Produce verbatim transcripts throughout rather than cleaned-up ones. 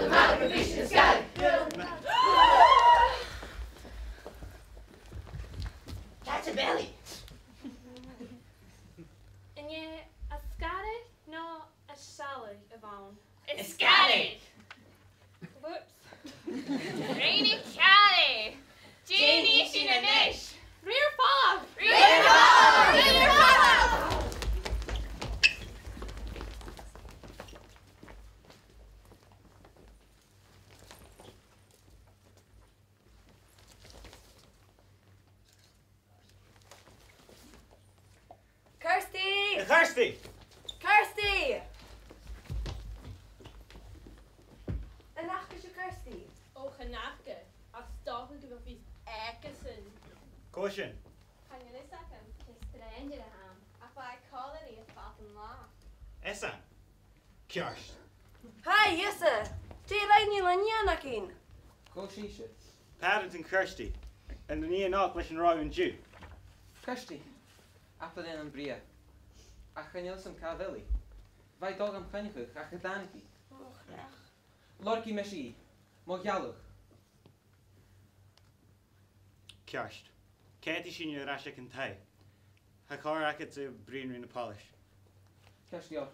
Am mala gu bhith sinn a' sgaradh? Càit a bheil i? An e a' sgaradh no a' sealg a bh' ann? A' sgaradh! Whoops. Rinn i ceàrr e! Dè nì sinn a-nis? Rèir falbh! Rèir falbh! Rèir falbh! Kirsty! A Chirsty! Kirsty! An fhaca sibh Kirsty? O, chan fhaca, ach 's dòcha gu bheil fios aigesan. Cò sin? Chan eil fhios agam. 'S e stranger a th' ann. Ach bha i còmhla rithe fad an latha. Esan? Ceart. Hi, thusa! Dè rinn thu leis an nighean againn? Cò sibhse? Pàrant Kirsty. An do nì i an t-òc leis an robh thu an-diugh? Kirsty. Abair leam am brìgh. Ach chan eil fhios agam càit a bheil i. Bha i a' dol gam choinneachadh, ach cha tàinig i. Och, nach. Lorgaidh mise i. Mo ghealladh. Ceart. Ceadaidh sinn thu air ais aig an taigh. Tha còir agad bruidhinn ri na poilis. Ceart gu leòr.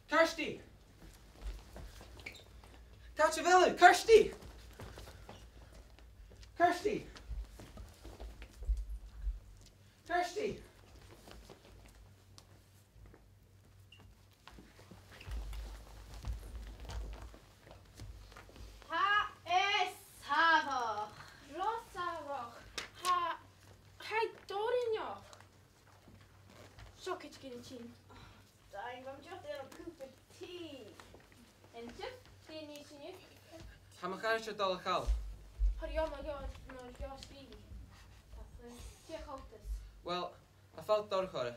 Kirsty! Càit a bheil thu? Kirsty! Kirsty! Kirsty! Tha e sàmhach. Ro sàmhach. Tha, tha e doirbh. Seo cuideigin a' tighinn. Dè, bha mi dìreach air cupa tì. An-diugh, dè nì sinn? Tha mo charaid a' dol a chall. Thoir dhomh mo dheò, mo dheò sgìth. Tapadh leibh. Dè a' choltas? Well, tha falt dorcha orra.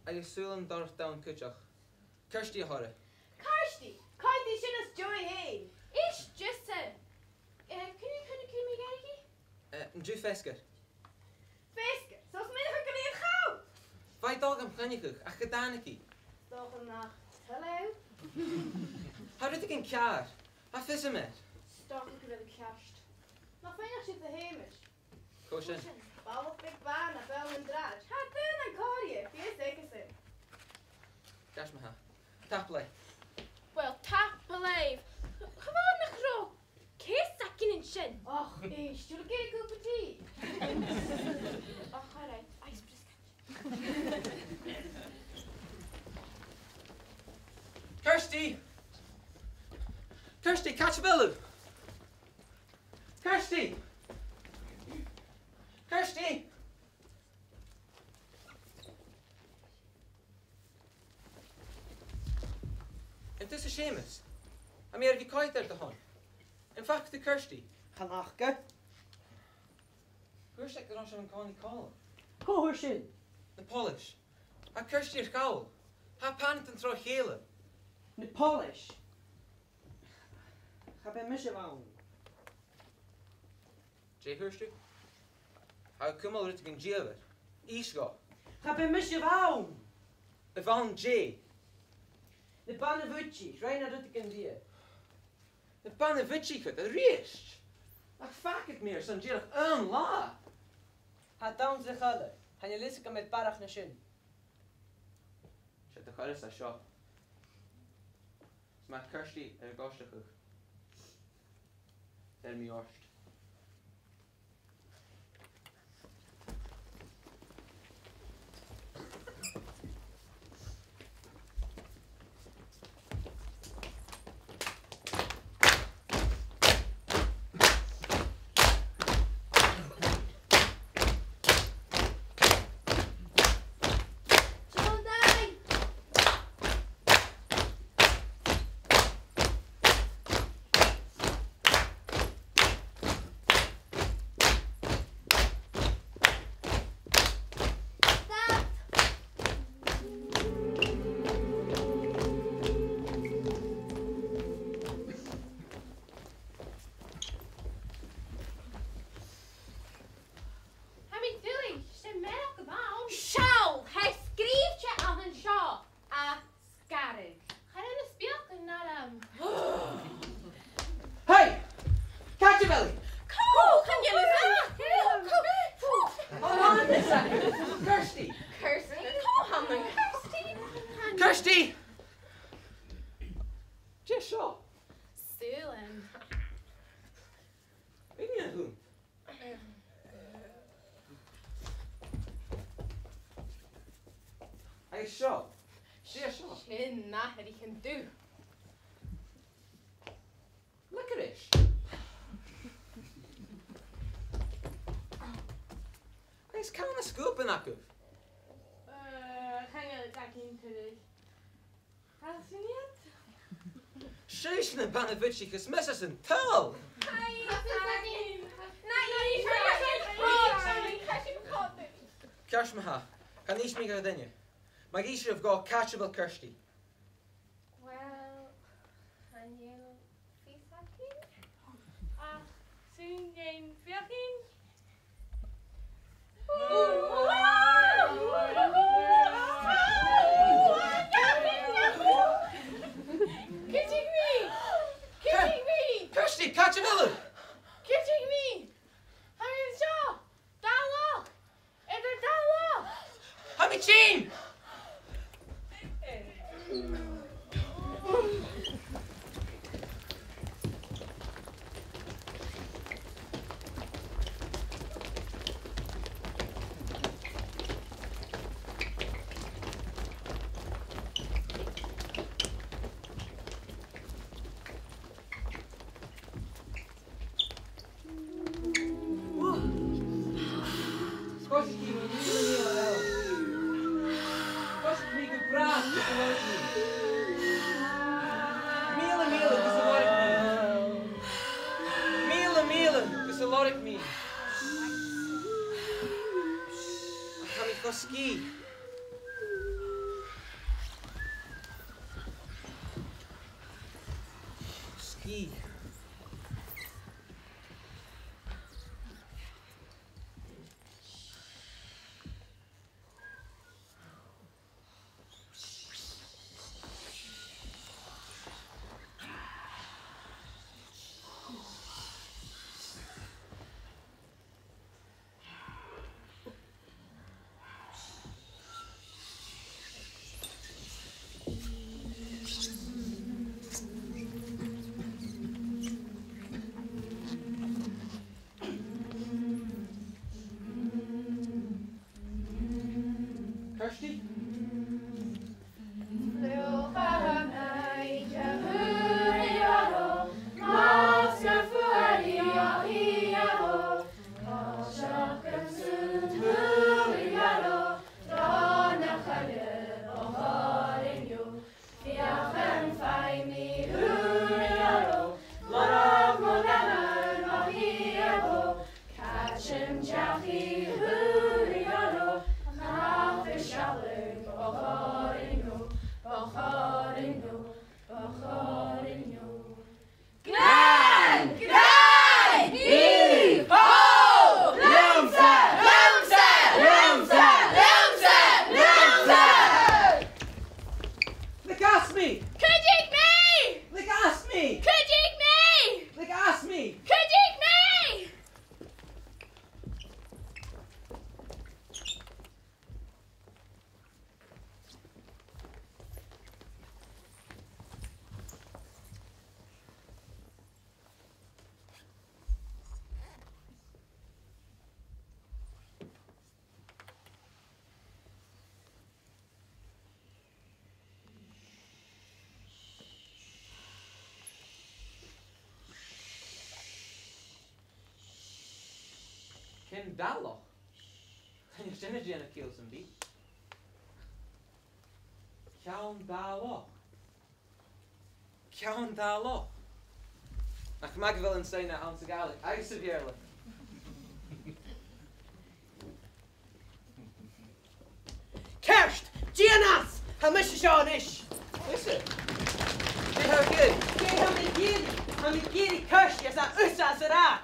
Agus sùilean dorcha donn cuideachd. Kirsty a th' orra. Kirsty? Cò tha sin às dèidh fhèin? Is just e. Eh, cuin, cuin, cuin a bha mi ag iarraidh? Eh, an-diugh feasgar. Feasgar? So 's mathaid gu bheil i air chall? Bha i a' dol gam choinneachadh, ach cha tàinig i. 'S dòcha nach toil leatha. Tha rudeigin ceàrr. Tha fios agam air. 'S dòcha gu bheil thu ceart. Nach faighneachd sibh do Sheumais? Cò sin? Balach beag bàn à beul nan drathad. Tha daoine còmhla rithe, fios aigesan. Ceart ma-thà. Tapadh leibh. Well, tapadh leibh. Cha mhòr nach robh ceas againn an sin. Och, èist, siuthad gu cupa tì. Och, all right. Ice brisket. Kirsty! Kirsty, càit a bheil thu? Kirsty! Kirsty! An tusa Seumas? Tha mi air a bhith coimhead air do shon. Am faca tu Kirsty? Chan fhaca. Thuirt iad gun robh sibh an-còmhnaidh còmhla. Cò thuirt sin? Na poilis. Tha Kirsty air chall. Tha pàrantan tro chèile. Na poilis? Cha b' e mise a bh' ann. Dè thuirt thu? Tha thu a' cumail rudeigin dìomhair. Innis dhomh. Cha b' e mise a bh' ann! A bh' ann dè? Na bana-bhuidsich, rinn iad rudeigin riamh. Na bana-bhuidsich a-rithist? Ach fàgaidh mi airson dìreach aon latha. Tha dannsa a' choilein. Chan eil fhios agam air barrachd na sin. 'S e do choire-sa seo. 'S ma tha Kirsty air a ghoirteachadh, bheir mi ort. Seo. Seo, seo. Sin na h-uile càil. Licorice. Agus càit an do sguab iad? Eh, chan eil cuimhne agam. Càit an do sguab iad? Seo na bana-bhuidsichean is mise san t-saoghal. Ceart ma-thà. Chan innis mi dha duine. Mag innis sibh dhomh càit a bheil Kirsty. Uill, chan eil fhios agam. Ach seo an fheadhainn. Cuidich mi! Cuidich mi! Kirsty, càit a bheil thu? Cuidich mi! Tha mi an seo! Dà loch! Eadar dà loch! Tha mi tinn! Sgoinneil, mìle, mìle, mìle. Sgoinneil, gu bràth, gus an lorg mi. Mìle, mìle, gus an lorg mi. Mìle, mìle, gus an lorg mi. Tha mi cho sgìth. Sgìth. Kirsty? Gràn! Gràn! Hì hò! Leamsa! Leamsa! Leamsa! Leamsa! Leamsa! Leig às mi! Cuidich mi! Leig às mi! Cuidich mi! Leig às mi! Cuidich mi! Ceann dà loch. Chan eil sin a' dèanamh ciall sam bith. Ceann dà loch. Ceann dà loch. Nach math gu bheil an soidhne anns a' Ghàidhlig agus sa Bheurla. Ceart! Dèan às! Tha mise seo a-nis! Mise? Dè tha thu ag iarraidh? Dè tha mi ag iarraidh? Tha mi ag iarraidh Kirsty às a thusa às an rathad!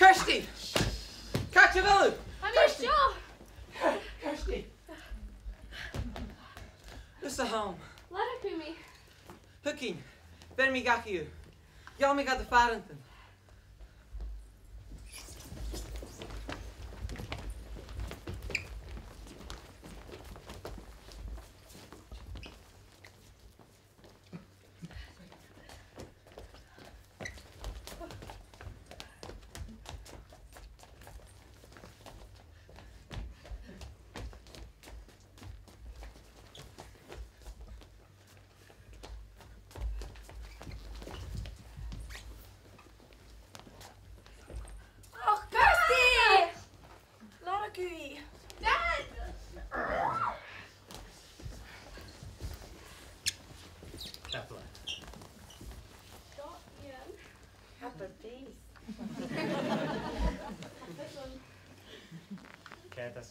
Kirsty! Càit a bheil thu? Tha mi an seo! Kirsty! Thusa a th' ann. Lorg thu mi. Thugainn. Bheir mi dhachaigh thu. Gheall mi dha do phàrantan.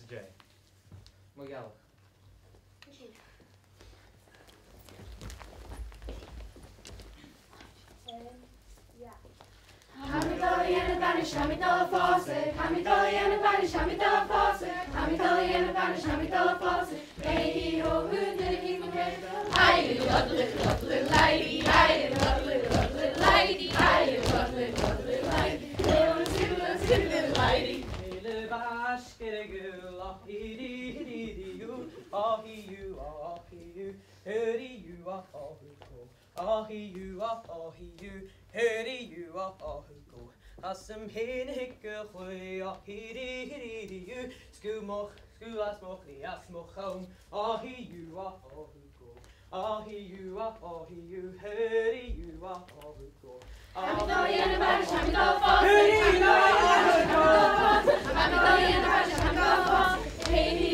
Jay. Mo gheall. Tha mi a' dol a dhèanamh banais, tha mi a' dol a phòsadh. Tha mi a' dol a dhèanamh banais, tha mi a' dol a phòsadh. Tha mi a' dol a dhèanamh banais, tha mi a' dol a phòsadh. Hey, hì, hò, hù, dù, hì, hù, hey. Hey, lady, hey, lady, hey, lady, hey, lady. Hey, lady, hey, lady. Hey, lady, hey, lady. Hey, lady, hey, lady. Aw, hì, dì, hì, dì, dì, ù. Aw, hì, ù, aw, aw, hì, ù. Hì, dì, ù, aw, aw, hù, ù. Aw, hì, ù, aw, aw, hì, ù. Hì, dì, ù, aw, aw, hù, ù. Às am fhèin a thig a' chlò. Aw, hì, dì, hì, dì, dì, ù. Sguth mòr, sguth às mo chridhe, às mo chom. Aw, hì, ù, aw, aw, hù, ù. Aw, hì, ù, aw, aw, hì, ù. Hì, dì, ù, aw, aw, hù, ù. Tha mi a' dol a dhèanamh banais, tha mi a' dol a phòsadh. Tha mi a' dol a dhèanamh banais, tha mi a' dol a phòsadh. Hey, hì,